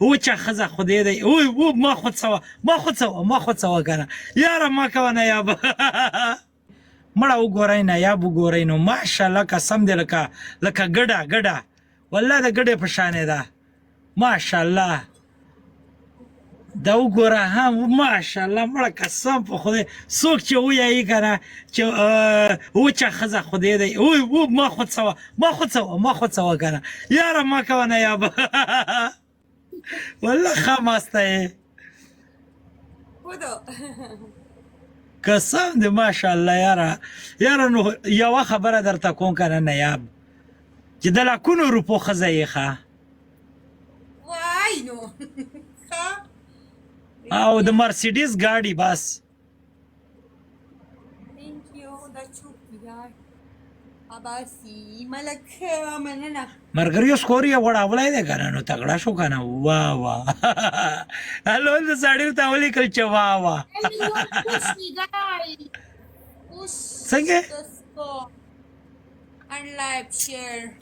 وچه ښځه خدای دی او او ما خو څه ما خو څه ما خو څه وکنه یاره ما کوه نه یاب مړه وګورئ نه یاب وګورئ نو ماشاءالله قسم دی لکه لکه ګډه ګډه والله د ګډې په شان ده ماشاءالله دا وګوره ها ماشاءالله مړه قسم په خدای څوک چې وایي کنه چې وچه ښځه خدای دی او او ما خو څه ما خو څه ما خو څه وکنه یاره ما کوه نه یاب والله ښه مسته یې قسم دې ماشاءالله یاره یاره نو یوه خبره درته کوم کنه نه یاب چې د لاکونو روپو ښځه یې ښه وای نو او د مرسیډیز ګاډي بس ثانک یو دا چوپ یار عباسی ملک مننه مرګریو سکور یې غوړاولی دی که نه نو تګړه شو که نه وا وا هلو د سړي ته ولیکل چې وا وا څنګه And like share.